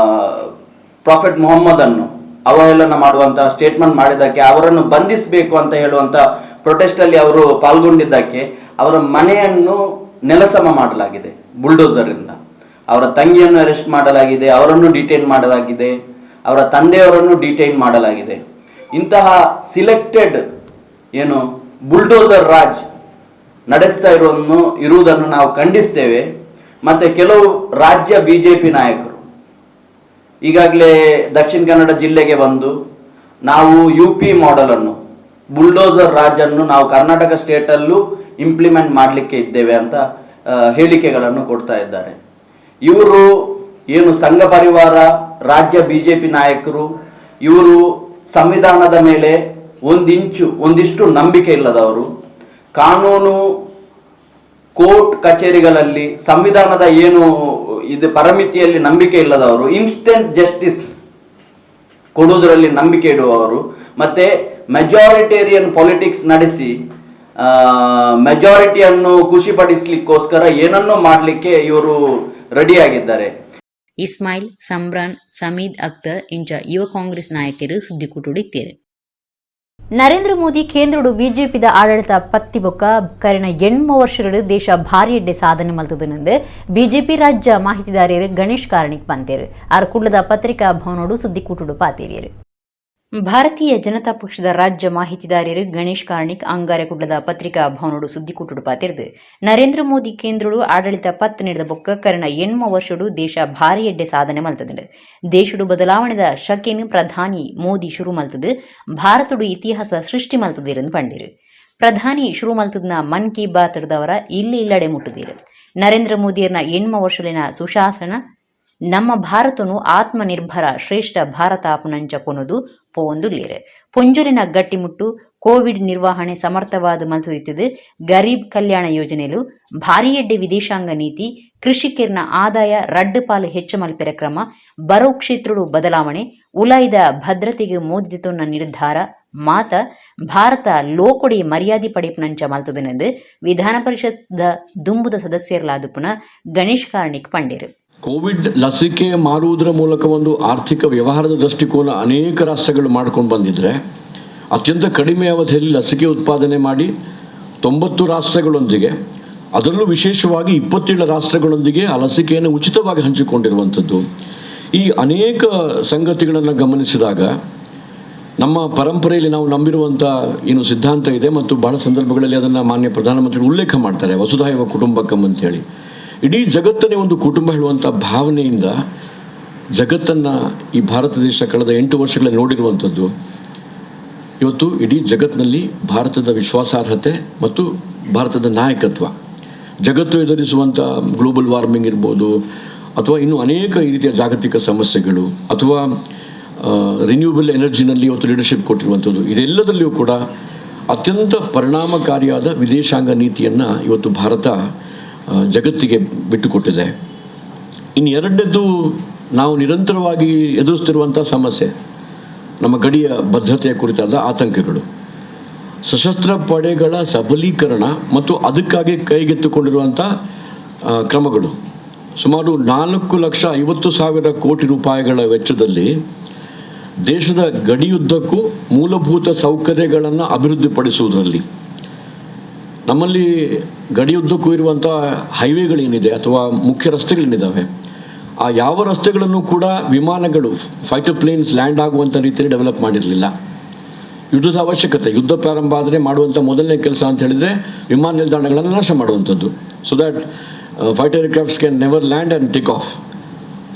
ಪ್ರಾಫೆಟ್ ಮೊಹಮ್ಮದನ್ನು ಅವಹೇಳನ ಮಾಡುವಂತಹ ಸ್ಟೇಟ್ಮೆಂಟ್ ಮಾಡಿದ್ದಕ್ಕೆ ಅವರನ್ನು ಬಂಧಿಸಬೇಕು ಅಂತ ಹೇಳುವಂಥ ಪ್ರೊಟೆಸ್ಟಲ್ಲಿ ಅವರು ಪಾಲ್ಗೊಂಡಿದ್ದಕ್ಕೆ ಅವರ ಮನೆಯನ್ನು ನೆಲಸಮ ಮಾಡಲಾಗಿದೆ ಬುಲ್ಡೋಸರಿಂದ. ಅವರ ತಂಗಿಯನ್ನು ಅರೆಸ್ಟ್ ಮಾಡಲಾಗಿದೆ, ಅವರನ್ನು ಡಿಟೈನ್ ಮಾಡಲಾಗಿದೆ, ಅವರ ತಂದೆಯವರನ್ನು ಡಿಟೈನ್ ಮಾಡಲಾಗಿದೆ. ಇಂತಹ ಸಿಲೆಕ್ಟೆಡ್ ಏನು ಬುಲ್ಡೋಸರ್ ರಾಜ್ ನಡೆಸ್ತಾ ಇರುವುದನ್ನು ನಾವು ಖಂಡಿಸ್ತೇವೆ. ಮತ್ತು ಕೆಲವು ರಾಜ್ಯ B J P ನಾಯಕರು ಈಗಾಗಲೇ ದಕ್ಷಿಣ ಕನ್ನಡ ಜಿಲ್ಲೆಗೆ ಬಂದು ನಾವು ಯು ಪಿ ಮಾಡೆಲನ್ನು, ಬುಲ್ಡೋಸರ್ ರಾಜನ್ನು ನಾವು ಕರ್ನಾಟಕ ಸ್ಟೇಟಲ್ಲೂ ಇಂಪ್ಲಿಮೆಂಟ್ ಮಾಡಲಿಕ್ಕೆ ಇದ್ದೇವೆ ಅಂತ ಹೇಳಿಕೆಗಳನ್ನು ಕೊಡ್ತಾ ಇದ್ದಾರೆ. ಇವರು ಏನು ಸಂಘ ಪರಿವಾರ ರಾಜ್ಯ B J P ನಾಯಕರು, ಇವರು ಸಂವಿಧಾನದ ಮೇಲೆ ಒಂದು ಇಂಚು ಒಂದಿಷ್ಟು ನಂಬಿಕೆ ಇಲ್ಲದವರು, ಕಾನೂನು ಕೋರ್ಟ್ ಕಚೇರಿಗಳಲ್ಲಿ ಸಂವಿಧಾನದ ಏನು ಇದು ಪರಿಮಿತಿಯಲ್ಲಿ ನಂಬಿಕೆ ಇಲ್ಲದವರು, ಇನ್ಸ್ಟೆಂಟ್ ಜಸ್ಟಿಸ್ ಕೊಡುವುದರಲ್ಲಿ ನಂಬಿಕೆ ಇಡುವವರು ಮತ್ತು ಮೆಜಾರಿಟೇರಿಯನ್ ಪಾಲಿಟಿಕ್ಸ್ ನಡೆಸಿ ಮೆಜಾರಿಟಿಯನ್ನು ಖುಷಿಪಡಿಸಲಿಕ್ಕೋಸ್ಕರ ಏನನ್ನೂ ಮಾಡಲಿಕ್ಕೆ ಇವರು ರೆಡಿಯಾಗಿದ್ದಾರೆ. ಇಸ್ಮಾಯಿಲ್, ಸಮ್ರಾನ್, ಸಮೀದ್ ಅಖ್ತರ್ ಇಂಚ ಯುವ ಕಾಂಗ್ರೆಸ್ ನಾಯಕರು ಸುದ್ದಿಕೂಟುಡಿತ್ತೇರು. ನರೇಂದ್ರ ಮೋದಿ ಕೇಂದ್ರಡು ಬಿಜೆಪಿದ ಆಡಳಿತ ಪತ್ತಿ ಬೊಕ್ಕ ಕರಿನ 80 ವರ್ಷಗಳು ದೇಶ ಭಾರಿ ಎಡ್ಡೆ ಸಾಧನೆ ಮಲ್ತದನೆಂದು ಬಿಜೆಪಿ ರಾಜ್ಯ ಮಾಹಿತಿದಾರರು ಗಣೇಶ್ ಕಾರ್ಣಿಕ್ ಪಂತೇರು. ಆರ್ ಕುಡ್ಲದ ಪತ್ರಿಕಾ ಭವನೋಡು ಸುದ್ದಿಕೂಟುಡು ಪಾತೇರಿಯರು. ಭಾರತೀಯ ಜನತಾ ಪಕ್ಷದ ರಾಜ್ಯ ಮಾಹಿತಿದಾರರು ಗಣೇಶ್ ಕಾರ್ಣಿಕ್ ಅಂಗಾರೆ ಕುಡ್ಲದ ಪತ್ರಿಕಾ ಭವನೋಡು ಸುದ್ದಿಕೂಟುಡು ಪಾತಿರ್ದು, ನರೇಂದ್ರ ಮೋದಿ ಕೇಂದ್ರಡು ಆಡಳಿತ ಪತ್ ನೀಡಿದ ಬೊಕ್ಕ ಕರಿನ 80 ವರ್ಷಡು ದೇಶ ಭಾರಿ ಎಡ್ಡೆ ಸಾಧನೆ ಮಲ್ತದಂಡು. ದೇಶಡು ಬದಲಾವಣೆದ ಶಕೆನು ಪ್ರಧಾನಿ ಮೋದಿ ಶುರು ಮಲ್ತದು ಭಾರತಡು ಇತಿಹಾಸ ಸೃಷ್ಟಿ ಮಲ್ತದಿರೆಂದು ಪಂಡಿರು. ಪ್ರಧಾನಿ ಶುರು ಮಲ್ತದ್ನ ಮನ್ ಕಿ ಬಾತ್ ದವರ ಇಲ್ಲಿ ಇಲ್ಲಡೆ ಮುಟ್ಟುದೀರು. ನರೇಂದ್ರ ಮೋದಿಯರ್ನ 80 ವರ್ಷಲಿನ ಸುಶಾಸನ ನಮ್ಮ ಭಾರತನು ಆತ್ಮನಿರ್ಭರ ಶ್ರೇಷ್ಠ ಭಾರತ ಆಪುನಂಚ ಕೊನೊದು ಪೋವೊಂದುಲ್ಲೆರ್. ಪೊಂಜೊಲಿನ ಗಟ್ಟಿಮುಟ್ಟು ಕೋವಿಡ್ ನಿರ್ವಹಣೆ ಸಮರ್ಥವಾದ ಮಲ್ತದಿತ್ತದು, ಗರೀಬ್ ಕಲ್ಯಾಣ ಯೋಜನೆಲು, ಭಾರಿ ಎಡ್ಡೆ ವಿದೇಶಾಂಗ ನೀತಿ, ಕೃಷಿಕೆರ್ನ ಆದಾಯ ರಡ್ಡ್ ಪಾಲು ಹೆಚ್ಚ ಮಲ್ಪೆರ ಕ್ರಮ, ಬರೋ ಕ್ಷೇತ್ರಡು ಬದಲಾವಣೆ, ಉಲಾಯಿದ ಭದ್ರತೆಗೆ ಮೋದಿ ದೆತೊನ್ನ ನಿರ್ಧಾರ ಮಾತ ಭಾರತ ಲೋಕೊಡಿ ಮರ್ಯಾದೆ ಪಡೆಪುನಂಚ ಮಲ್ತದನೆಂದು ವಿಧಾನ ಪರಿಷತ್ ದ ದುಂಬುದ ಸದಸ್ಯರ್ಲಾದುಪ್ಪುನ ಗಣೇಶ್ ಕಾರ್ಣಿಕ್ ಪಂಡೆರ್. ಕೋವಿಡ್ ಲಸಿಕೆ ಮಾರುವುದರ ಮೂಲಕ ಒಂದು ಆರ್ಥಿಕ ವ್ಯವಹಾರದ ದೃಷ್ಟಿಕೋನ ಅನೇಕ ರಾಷ್ಟ್ರಗಳು ಮಾಡ್ಕೊಂಡು ಬಂದಿದ್ರೆ, ಅತ್ಯಂತ ಕಡಿಮೆ ಅವಧಿಯಲ್ಲಿ ಲಸಿಕೆ ಉತ್ಪಾದನೆ ಮಾಡಿ 90 ರಾಷ್ಟ್ರಗಳೊಂದಿಗೆ, ಅದರಲ್ಲೂ ವಿಶೇಷವಾಗಿ 27 ರಾಷ್ಟ್ರಗಳೊಂದಿಗೆ ಆ ಲಸಿಕೆಯನ್ನು ಉಚಿತವಾಗಿ ಹಂಚಿಕೊಂಡಿರುವಂಥದ್ದು, ಈ ಅನೇಕ ಸಂಗತಿಗಳನ್ನು ಗಮನಿಸಿದಾಗ ನಮ್ಮ ಪರಂಪರೆಯಲ್ಲಿ ನಾವು ನಂಬಿರುವಂಥ ಏನು ಸಿದ್ಧಾಂತ ಇದೆ ಮತ್ತು ಬಹಳ ಸಂದರ್ಭಗಳಲ್ಲಿ ಅದನ್ನು ಮಾನ್ಯ ಪ್ರಧಾನಮಂತ್ರಿಗಳು ಉಲ್ಲೇಖ ಮಾಡ್ತಾರೆ, ವಸುಧೈವ ಕುಟುಂಬಕಂ ಅಂತ ಹೇಳಿ, ಇಡೀ ಜಗತ್ತನ್ನೇ ಒಂದು ಕುಟುಂಬ ಹೇಳುವಂಥ ಭಾವನೆಯಿಂದ ಜಗತ್ತನ್ನು ಈ ಭಾರತ ದೇಶ ಕಳೆದ 8 ವರ್ಷಗಳಲ್ಲಿ ನೋಡಿರುವಂಥದ್ದು. ಇವತ್ತು ಇಡೀ ಜಗತ್ತಿನಲ್ಲಿ ಭಾರತದ ವಿಶ್ವಾಸಾರ್ಹತೆ ಮತ್ತು ಭಾರತದ ನಾಯಕತ್ವ, ಜಗತ್ತು ಎದುರಿಸುವಂಥ ಗ್ಲೋಬಲ್ ವಾರ್ಮಿಂಗ್ ಇರ್ಬೋದು ಅಥವಾ ಇನ್ನು ಅನೇಕ ಈ ರೀತಿಯ ಜಾಗತಿಕ ಸಮಸ್ಯೆಗಳು ಅಥವಾ ರಿನ್ಯೂವಬಲ್ ಎನರ್ಜಿನಲ್ಲಿ ಇವತ್ತು ಲೀಡರ್ಶಿಪ್ ಕೊಟ್ಟಿರುವಂಥದ್ದು, ಇದೆಲ್ಲದಲ್ಲಿಯೂ ಕೂಡ ಅತ್ಯಂತ ಪರಿಣಾಮಕಾರಿಯಾದ ವಿದೇಶಾಂಗ ನೀತಿಯನ್ನು ಇವತ್ತು ಭಾರತ ಜಗತ್ತಿಗೆ ಬಿಟ್ಟುಕೊಟ್ಟಿದೆ. ಇನ್ನು ಎರಡನೇದು, ನಾವು ನಿರಂತರವಾಗಿ ಎದುರಿಸ್ತಿರುವಂಥ ಸಮಸ್ಯೆ ನಮ್ಮ ಗಡಿಯ ಭದ್ರತೆಯ ಕುರಿತಾದ ಆತಂಕಗಳು. ಸಶಸ್ತ್ರ ಪಡೆಗಳ ಸಬಲೀಕರಣ ಮತ್ತು ಅದಕ್ಕಾಗಿ ಕೈಗೆತ್ತಿಕೊಂಡಿರುವಂಥ ಕ್ರಮಗಳು, ಸುಮಾರು 4,50,000 ಕೋಟಿ ರೂಪಾಯಿಗಳ ವೆಚ್ಚದಲ್ಲಿ ದೇಶದ ಗಡಿಯುದ್ದಕ್ಕೂ ಮೂಲಭೂತ ಸೌಕರ್ಯಗಳನ್ನು ಅಭಿವೃದ್ಧಿಪಡಿಸುವುದರಲ್ಲಿ, ನಮ್ಮಲ್ಲಿ ಗಡಿಯುದ್ದಕ್ಕೂ ಇರುವಂಥ ಹೈವೇಗಳೇನಿದೆ ಅಥವಾ ಮುಖ್ಯ ರಸ್ತೆಗಳೇನಿದ್ದಾವೆ, ಆ ಯಾವ ರಸ್ತೆಗಳನ್ನು ಕೂಡ ವಿಮಾನಗಳು, fighter planes land ಆಗುವಂಥ ರೀತಿಯಲ್ಲಿ ಡೆವಲಪ್ ಮಾಡಿರಲಿಲ್ಲ. ಯುದ್ಧದ ಅವಶ್ಯಕತೆ, ಯುದ್ಧ ಪ್ರಾರಂಭ ಆದರೆ ಮಾಡುವಂಥ ಮೊದಲನೇ ಕೆಲಸ ಅಂತ ಹೇಳಿದರೆ ವಿಮಾನ ನಿಲ್ದಾಣಗಳನ್ನು ನಾಶ ಮಾಡುವಂಥದ್ದು, so that fighter aircrafts can never land and take off.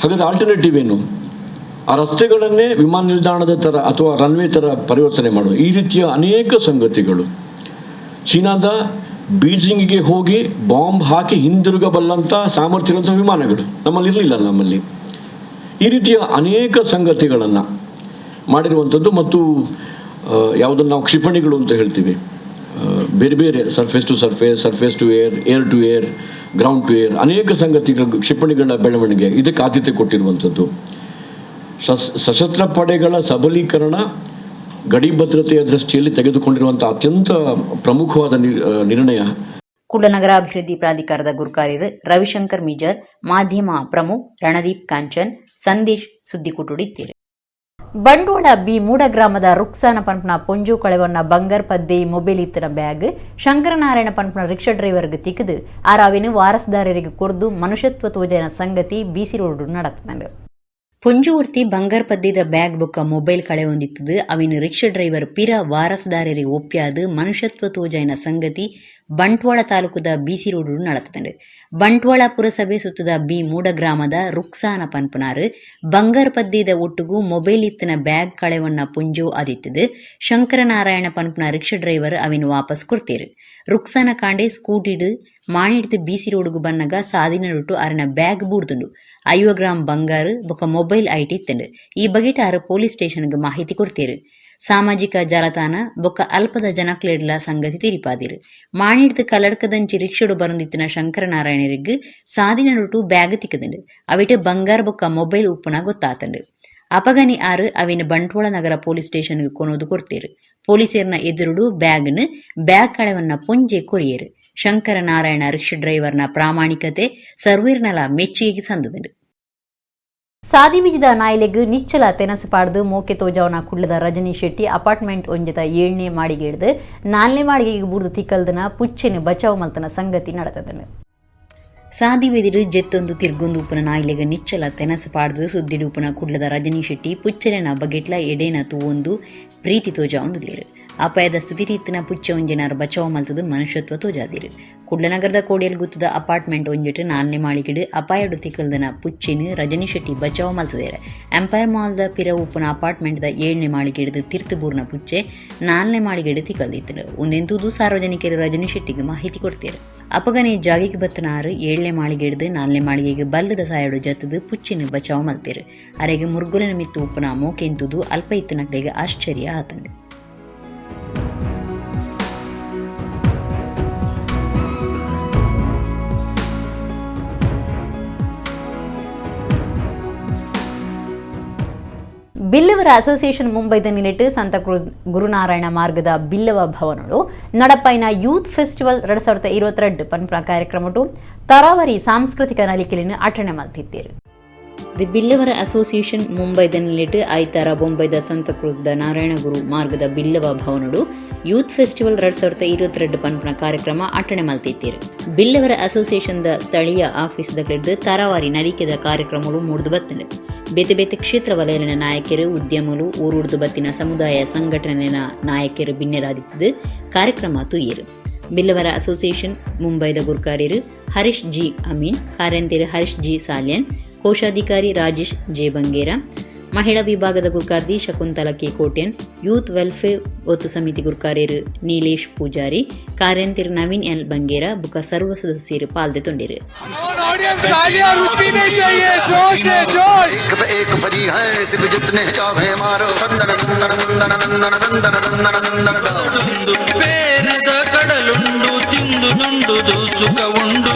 ಹಾಗಾದರೆ ಆಲ್ಟರ್ನೇಟಿವ್ ಏನು? ಆ ರಸ್ತೆಗಳನ್ನೇ ವಿಮಾನ ನಿಲ್ದಾಣದ ಥರ ಅಥವಾ ರನ್ವೇ ಥರ ಪರಿವರ್ತನೆ ಮಾಡುವ ಈ ರೀತಿಯ ಅನೇಕ ಸಂಗತಿಗಳು, ಚೀನಾದ ಬೀಜಿಂಗ್ಗೆ ಹೋಗಿ ಬಾಂಬ್ ಹಾಕಿ ಹಿಂದಿರುಗಬಲ್ಲಂಥ ಸಾಮರ್ಥ್ಯ ಇರುವಂಥ ವಿಮಾನಗಳು ನಮ್ಮಲ್ಲಿ ಇರಲಿಲ್ಲ ನಮ್ಮಲ್ಲಿ. ಈ ರೀತಿಯ ಅನೇಕ ಸಂಗತಿಗಳನ್ನು ಮಾಡಿರುವಂಥದ್ದು ಮತ್ತು ಯಾವುದನ್ನು ನಾವು ಕ್ಷಿಪಣಿಗಳು ಅಂತ ಹೇಳ್ತೀವಿ, ಬೇರೆ ಬೇರೆ surface to surface, surface to air, air to air, ground to air, ಅನೇಕ ಸಂಗತಿಗಳು, ಕ್ಷಿಪಣಿಗಳ ಬೆಳವಣಿಗೆ, ಇದಕ್ಕೆ ಆದ್ಯತೆ ಕೊಟ್ಟಿರುವಂಥದ್ದು. ಸಶಸ್ತ್ರ ಪಡೆಗಳ ಸಬಲೀಕರಣ ಗಡಿ ಭದ್ರತೆಯ ದೃಷ್ಟಿಯಲ್ಲಿ ತೆಗೆದುಕೊಂಡಿರುವಂಥ ಅತ್ಯಂತ ಪ್ರಮುಖವಾದ ನಿರ್ಣಯ. ಕುಡ್ಲ ನಗರಾಭಿವೃದ್ಧಿ ಪ್ರಾಧಿಕಾರದ ಗುರ್ಕಾರ್ಯರು ರವಿಶಂಕರ್ ಮಿಜಾರ್, ಮಾಧ್ಯಮ ಪ್ರಮುಖ್ ರಣದೀಪ್ ಕಾಂಚನ್, ಸಂದೇಶ್ ಸುದ್ದಿಕೂಟುಡಿತ್ತೀರು. ಬಂಡೋಳ ಬಿ ಮೂಡ ಗ್ರಾಮದ ರುಕ್ಸಾನ ಪಂಪ್ನ ಪೊಂಜು ಕಳೆವನ್ನ ಬಂಗಾರ್ ಪದ್ದೆ ಮೊಬೈಲ್ ಇತ್ತನ ಬ್ಯಾಗ್ ಶಂಕರನಾರಾಯಣ ಪಂಪ್ನ ರಿಕ್ಷಾ ಡ್ರೈವರ್ಗೆ ತಿಕ್ಕದು ಆರಾವಿನ ವಾರಸುದಾರರಿಗೆ ಕೊರ್ದು ಮನುಷ್ಯತ್ವ ತೋಜನ ಸಂಗತಿ ಬಿಸಿ ರೋಡ್ நடத்துனாங்க. ಪೊಂಜುವರ್ತಿ ಬಂಗಾರ್ ಪದ್ದಿದ ಬ್ಯಾಗ್ ಬೊಕ್ಕ ಮೊಬೈಲ್ ಕಳೆ ಹೊಂದಿತ್ತದು ಅವಿನ ರಿಕ್ಷಾ ಡ್ರೈವರ್ ಪಿರ ವಾರಸುದಾರರಿಗೆ ಒಪ್ಪ್ಯಾದು ಮನುಷ್ಯತ್ವ ತೋಜಾಯಿನ ಸಂಗತಿ ಬಂಟ್ವಾಳ ತಾಲೂಕುದ ಬಿಸಿ ರೋಡ್ நடத்துது. ಬಂಟ್ವಾಳ ಪುರಸಭೆ ಸುತ್ತದ ಬಿ ಮೂಡ ಗ್ರಾಮದ ರುಕ್ಸಾನ ಪನ್ಪುನಾರು ಬಂಗಾರ್ ಪದ್ದಿದ ಒಟ್ಟುಗು ಮೊಬೈಲ್ ಇತ್ತನ ಬ್ಯಾಗ್ ಕಳೆವನ್ನ ಪುಂಜು ಅದಿತ್ತದು ಶಂಕರನಾರಾಯಣ ಪನ್ಪುನ ರಿಕ್ಷಾ ಡ್ರೈವರ್ ಅವಿನ ವಾಪಸ್ ಕೊಡ್ತೇರು. ರುಕ್ಸಾನ ಕಾಂಡೆ ಸ್ಕೂಟಿಡು ಮಾಣಿಡ್ದು ಬೀಸಿ ರೋಡ್ಗ್ ಬನ್ನಗ ಸಾದಿ ನಡುಟು ಅರೆನ ಬ್ಯಾಗ್ ಬೂರ್ದುಂಡು. 50 ಗ್ರಾಂ ಬಂಗಾರು ಬೊಕ ಮೊಬೈಲ್ ಐಟ್ ಇತ್ತುಂಡು. ಈ ಬಗೆಟ್ ಆರು ಪೊಲೀಸ್ ಸ್ಟೇಷನ್ಗ್ ಮಾಹಿತಿ ಕೊರ್ತೆರ್. ಸಾಮಾಜಿಕ ಜಾಲತಾಣ ಬೊಕ ಅಲ್ಪದ ಜನಕ್ಲೆಡ್ಲ ಸಂಗತಿ ತೆರಿಪಾದೆರ್. ಮಾಣಿಡ್ದು ಕಲ್ಲಡ್ಕದಂಚಿ ರಿಕ್ಷಾಡ್ ಬರೊಂದಿತ್ತಿನ ಶಂಕರನಾರಾಯಣೆರೆಗ್ ಸಾದಿ ನಡುಟು ಬ್ಯಾಗ್ ತಿಕ್ಕುದುಂಡು. ಅವೆಟ್ ಬಂಗಾರ್ ಬೊಕ ಮೊಬೈಲ್ ಉಪ್ಪುನ ಗೊತ್ತಾತುಂಡು. ಅಪಗನಿ ಆರು ಅವೆನ್ ಬಂಟ್ವಾಳ ನಗರ ಪೊಲೀಸ್ ಸ್ಟೇಷನ್ಗ್ ಕೊನೊದು ಕೊರ್ತೆರ್. ಪೊಲೀಸೆರ್ನ ಎದುರುಡು ಬ್ಯಾಗ್ನ್ ಬ್ಯಾಗ್ ಕಳೆವನ್ನ ಪೊಂಜೆ ಕೊರಿಯೆರ್. ಶಂಕರನಾರಾಯಣ ರಿಕ್ಷಾ ಡ್ರೈವರ್ನ ಪ್ರಾಮಾಣಿಕತೆ ಸರ್ವೇರ್ನಲ ಮೆಚ್ಚುಗೆಗೆ ಸಂದುದುಂಡು. ಸಾದಿ ಬೀದಿದ ನಾಯಿಲೆಗ್ ನಿಚ್ಚಲ ತೆನಸು ಪಾಡ್ದು ಮೋಕೆ ತೋಜಾವನ ಕುಡ್ಲದ ರಜನಿ ಶೆಟ್ಟಿ ಅಪಾರ್ಟ್ಮೆಂಟ್ ಒಂಜೆತ 7ನೇ ಮಾಡಿಗೆ ಹಿಡ್ದು 4ನೇ ಮಾಡಿಗೆಗೆ ಬೂರ್ದು ತಿಕ್ಕಲ್ದನ ಪುಚ್ಚೆನ್ ಬಚಾವ್ ಮಲ್ತನ ಸಂಗತಿ ನಡತದನು. ಸಾದಿ ಬೀದಿಡು ಜೆತ್ತೊಂದು ತಿರ್ಗೊಂದು ಉಪ್ಪುನ ನಾಯಿಲೆಗ್ ನಿಚ್ಚಲ ತೆನಸು ಪಾಡ್ದು ಸುದ್ದಿಡು ಉಪ್ಪುನ ಕುಡ್ಲದ ರಜನಿ ಶೆಟ್ಟಿ ಪುಚ್ಚೆಲೆನ ಬಗೆಟ್ಲ ಎಡೇನ ತೂವೊಂದು ಪ್ರೀತಿ ತೋಜಾವೊಂದುಲ್ಲೆರ್. ಅಪಾಯದ ಸ್ಥಿತಿ ಇತ್ತಿನ ಪುಚ್ಚೆ ಒಂಜೆನಾರ್ ಬಚಾವ್ ಮಲ್ತದು ಮನುಷ್ಯತ್ವ ತೋಜಾದಿರು. ಕುಡ್ಲನಗರದ ಕೋಡಿಯಲ್ ಗುತ್ತದ ಅಪಾರ್ಟ್ಮೆಂಟ್ ಒಂಜೆಟ್ 4ನೇ ಮಾಳಿಗೆಡ್ ಅಪಾಯಡು ತಿಕ್ಕಲ್ದನ ಪುಚ್ಚೆನ್ ರಜನಿ ಶೆಟ್ಟಿ ಬಚಾವ್ ಮಲ್ತದೇರ್. ಎಂಪೈರ್ ಮಾಲ್ದ ಪಿರ ಉಪ್ಪುನ ಅಪಾರ್ಟ್ಮೆಂಟ್ದ 7ನೇ ಮಾಳಿಗೆಡ್ದು ತಿರ್ತು ಬೂರ್ನ ಪುಚ್ಚೆ 4ನೇ ಮಾಳಿಗೆಡ್ ತಿಕ್ಕಲ್ದಿತ್ತುಂಡು. ಉಂದೆನ್ ತೂದು ಸಾರ್ವಜನಿಕರು ರಜನಿ ಶೆಟ್ಟಿಗೆ ಮಾಹಿತಿ ಕೊಡ್ತೇರು. ಅಪಗನೆ ಜಾಗೆಗ್ ಬತ್ತನಾರು 7ನೇ ಮಾಳಿಗೆಡ್ದು 4ನೇ ಮಾಳಿಗೆಗೆ ಬಲ್ಲದ ಸಾಯಡು ಜತ್ತದು ಪುಚ್ಚೆನ್ ಬಚಾವ್ ಮಲ್ತೇರು. ಅರೆಗೆ ಮುರ್ಗುಲಿನ ಮಿತ್ತು ಉಪ್ಪುನ ಮೋಕೆನ್ ತೂದು ಅಲ್ಪ ಇತ್ತಿನಕ್ಲೆಗ್ ಆಶ್ಚರ್ಯ ಆತಂಡು. ಬಿಲ್ಲವರ ಅಸೋಸಿಯೇಷನ್ ಮುಂಬೈದ ನಿಲೆಟ್ ಸಂತಕ್ರೂಜ್ ಗುರುನಾರಾಯಣ ಮಾರ್ಗದ ಬಿಲ್ಲವ ಭವನಗಳು ನಡಪೈನ ಯೂತ್ ಫೆಸ್ಟಿವಲ್ 2022 ಪನ್ಪುನ ಕಾರ್ಯಕ್ರಮಟು ತರಾವರಿ ಸಾಂಸ್ಕೃತಿಕ ನಲಿಕೆಲಿನ ಆಚರಣೆ ಮಲ್ತಿದ್ದೇರು. The ಬಿಲ್ಲವರ ಅಸೋಸಿಯೇಷನ್ ಮುಂಬೈದ ನಿಲೆಟ್ ಐತಾರ ಬೊಂಬೈದ ಸಂತಕ್ರೂಜ್ದ ನಾರಾಯಣಗುರು ಮಾರ್ಗದ ಬಿಲ್ಲವ ಭವನಡು ಯೂತ್ ಫೆಸ್ಟಿವಲ್ 2022 ಪನ್ಪುನ ಕಾರ್ಯಕ್ರಮ ಆಚರಣೆ ಮಲ್ತಿದ್ದೇರು. ಬಿಲ್ಲವರ ಅಸೋಸಿಯೇಷನ್ದ ಸ್ಥಳೀಯ ಆಫೀಸ್ದ ಕಡೆದು ತರಾವರಿ ನಲಿಕೆದ ಕಾರ್ಯಕ್ರಮಗಳು ಮೂಡ್ದು ಬತ್ತಂಡು. ಬೇತೆ ಬೇತೆ ಕ್ಷೇತ್ರ ವಲಯಲಿನ ನಾಯಕರು, ಉದ್ಯಮಲು, ಊರುಡ್ದು ಬತ್ತಿನ ಸಮುದಾಯ ಸಂಘಟನೆಯ ನಾಯಕರು ಬಿನ್ನೆರಾದಿತ್ತದು ಕಾರ್ಯಕ್ರಮ ತುಯ್ಯರು. ಬಿಲ್ಲವರ ಅಸೋಸಿಯೇಷನ್ ಮುಂಬೈದ ಗುರ್ಕಾರ್ಯರು ಹರೀಶ್ ಜಿ ಅಮೀನ್, ಕಾರ್ಯಂತೆರು ಹರೀಶ್ ಜಿ ಸಾಲ್ಯನ್, ಕೋಶಾಧಿಕಾರಿ ರಾಜೇಶ್ ಜೆ ಬಂಗೇರ, ಮಹಿಳಾ ವಿಭಾಗದ ಗುರ್ಕಾರ್ದಿ Shakuntala K Kotian, youth welfare ಒತ್ತು ಸಮಿತಿ ಗುರ್ಕಾರ್ಯರು ನೀಲೇಶ್ ಪೂಜಾರಿ, ಕಾರ್ಯಂತೆರು ನವೀನ್ ಎಲ್ ಬಂಗೇರ ಬುಕ ಸರ್ವ ಸದಸ್ಯರು ಪಾಲ್ದೆ ತೊಂಡಿರು. ಕಡಲುಂಡು ತಿಂದು ದುಂಡುದು ಸುಖ ಉಂಡು.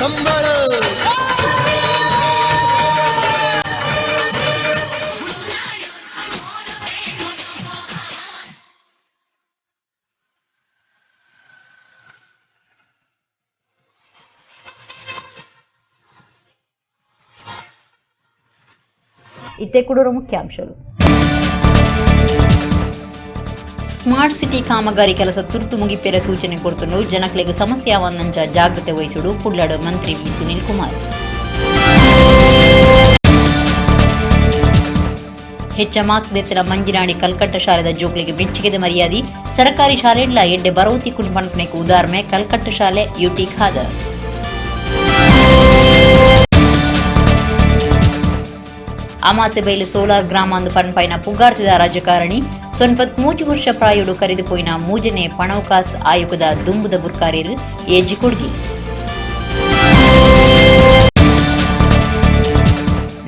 ಸಂಬಳ. ಇತ್ತೆ ಕುಡೂರು ಮುಖ್ಯಾಂಶಗಳು. ಸ್ಮಾರ್ಟ್ ಸಿಟಿ ಕಾಮಗಾರಿ ಕೆಲಸ ತುರ್ತು ಮುಗಿಪೆರೆ ಸೂಚನೆ ಕೊಡ್ತುಂಡು ಜನಕ್ಲೆಗ್ ಸಮಸ್ಯೆ ಆವಂದಂಚ ಜಾಗೃತೆ ವಹಿಸುಡು ಕುಡ್ಲಾಡು ಮಂತ್ರಿ ವಿ ಸುನೀಲ್ ಕುಮಾರ್. ಹೆಚ್ಚ ಮಾರ್ಕ್ಸ್ ದೆತ್ತಿನ ಮಂಜಿನಾಡಿ ಕಲ್ಕಟ್ಟ ಶಾಲೆದ ಜೋಕ್ಲಿಗೆ ಮೆಚ್ಚುಗೆದ ಮರ್ಯಾದೆ. ಸರಕಾರಿ ಶಾಲೆಡ್ಲ ಎಡ್ಡೆ ಬರವತಿ ಕುಂಡ್ ಉದಾರ್ಮೆ ಕಲ್ಕಟ್ಟ ಶಾಲೆ ಯುಟಿ ಖಾದರ್. ಅಮಾಸೆಬೈಲು ಸೋಲಾರ್ ಗ್ರಾಮ ಅಂದು ಪನ್ಪೈನ ಪುಗಾರ್ತಿದ ರಾಜಕಾರಣಿ 93 ವರ್ಷ ಪ್ರಾಯೋಡು ಕರೆದುಪೋಯಿನ ಮೂಜನೆ ಪಣೌಕಾಸ್ ಆಯೋಗದ ದುಂಬುದ ಗುರ್ಕಾರ್ಯರು ಎಜಿ ಕೊಡ್ಗಿ.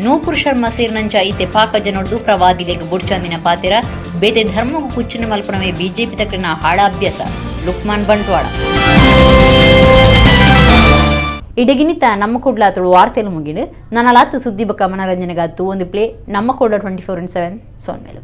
ನೂಪುರ್ ಶರ್ಮಾ ಸೇರಿನಂಚ ಇತ್ತೆ ಪಾಕ ಜನೊಡ್ದು ಪ್ರವಾದಿಲೆಗ್ ಬುಡ್ಚಂದಿನ ಪಾತೆರ, ಬೇತೆ ಧರ್ಮಗು ಕುಚ್ಚಿನ ಮಲ್ಪನವೇ ಬಿಜೆಪಿ ತಕ್ರಿನ ಹಾಳಾಭ್ಯಾಸ, ಲುಕ್ಮಾನ್ ಬಂಟ್ವಾಳ. ಇಡಗಿನಿತ ನಮ್ಮ ಕೂಡ್ಲ ತುಳು ವಾರ್ತೆಲು ಮುಗಿಡು ನನ್ನಲಾತು ಸುದ್ದಿ ಬಕ್ಕ ಮನರಂಜನೆಗಾತು ಒಂದು ಪ್ಲೇ ನಮ್ಮ ಕೂಡ 24x7 ಸೋನ್ಮೇಲು.